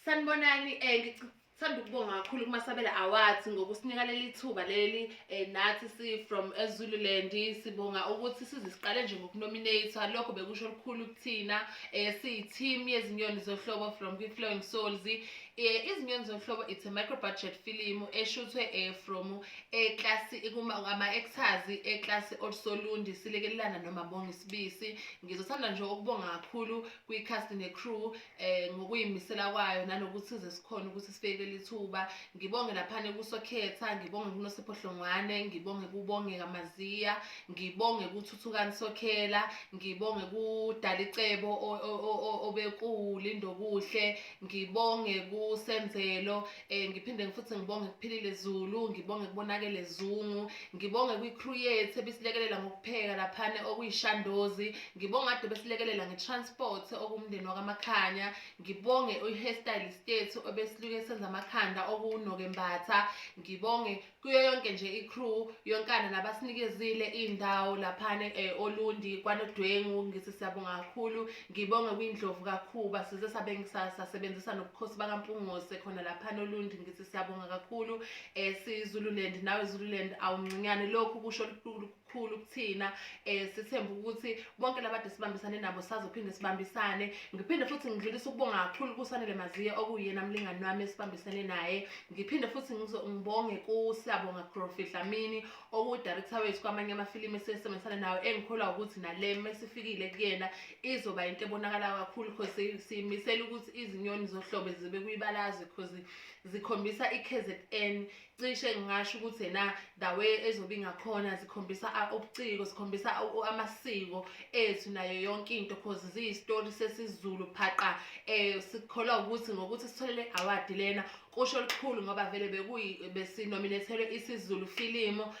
Sanibonani, ngithanda ukubonga kakhulu kuMasabela Awards ngokusinika leli thuba leli. Nathi si from eZululand sibonga ukuthi size siqale nje ngokunominate. Lokho bekusho olukhulu kuthina. Siyi-team yeZinyoni Zohlobo from kwi-Flowing Souls. Izinyoni Zohlobo, it's a micro budget film eshuthwe from eclass ama-actors eclass Olusolundi, silekelelana noMabonga Isibisi. Ngizothanda nje ukubonga kakhulu kwi-cast ne-crew ngokuyimisela kwayo nanokuthi size sikhona ukuthi sifike kuleli thuba. Ngibonge laphana kuSokhetha, ngibonge kuNosipho Hlongwane, ngibonge kuBongeka Maziya, ngibonge kuThuthukani Sokhela, ngibonge kuDalicebo obekuLindokuhle, ngibonge kuSenzelo, ngiphinde futhi ngibonge kuPhilile Zulu, ngibonge kuBonakele Zungu, ngibonge kwi-crew yethu ebisilekelela ngokupheka laphana okuyiShandozi, ngibonge kade besilekelela nge-transport okumndeni wakaMakhanya, ngibonge i-hairstylist yethu obesiluke senza amakhanda okunoKembatha, ngibonge kuyo yonke nje i-crew yonkana nabasinikezile indawo laphana Olundi kwaNodwengu. Ngithi siyabonga kakhulu. Ngibonge kwiNdlovu kaKhuba, size sabe sasebenzisa nobukhosi bakaMpungose khona laphana Olundi. Ngithi siyabonga kakhulu. SiZululand, nawe Zululand awumncinyane. Lokhu kusho lukhulu kuthina. Sithemba ukuthi bonke labade sibambisane nabo sazophinde sibambisane. Ngiphinde futhi ngidlulise ukubonga kakhulu kuSanele Maziya okuyena mlingani wami esibambisene naye. Ngiphinde futhi ngibonge kuSiyabonga Grofi Dlamini okuwu-director wethu kwamanye amafilimu esisebenzisana nawo, engikholwa ukuthi nale mesifikile kuyena izoba into ebonakala kakhulu, because siyimisela ukuthi Izinyoni Zohlobo zibe kwibalazwe, because zikhombisa i-KZN. Cishe ngingasho ukuthi ena the way ezobe ingakhona zikhombisa ubuciko, zikhombisa amasiko ethu nayo yonke into, cause ziyi-story sesiZulu phaqa. Sikholwa ukuthi ngokuthi sitholele award lena kusho olukhulu, ngoba vele bekuyi besinominathelwe isiZulu filimu.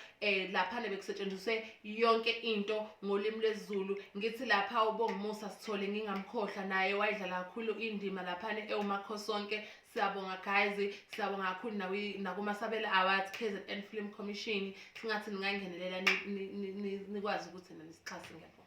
Laphana bekusetshenziswe yonke into ngolimi lwesiZulu. Ngithi lapha uBongumusa Sithole ngingamkhohlwa, naye wayidlala kakhulu indima laphana ewuMakhosonke. Siyabonga guys, siyabonga kakhulu nakuMasabela Awards, KZN Film Commission. Singathi ningangenelela, nikwazi ukuthi nisixhase. Ngiyabonga.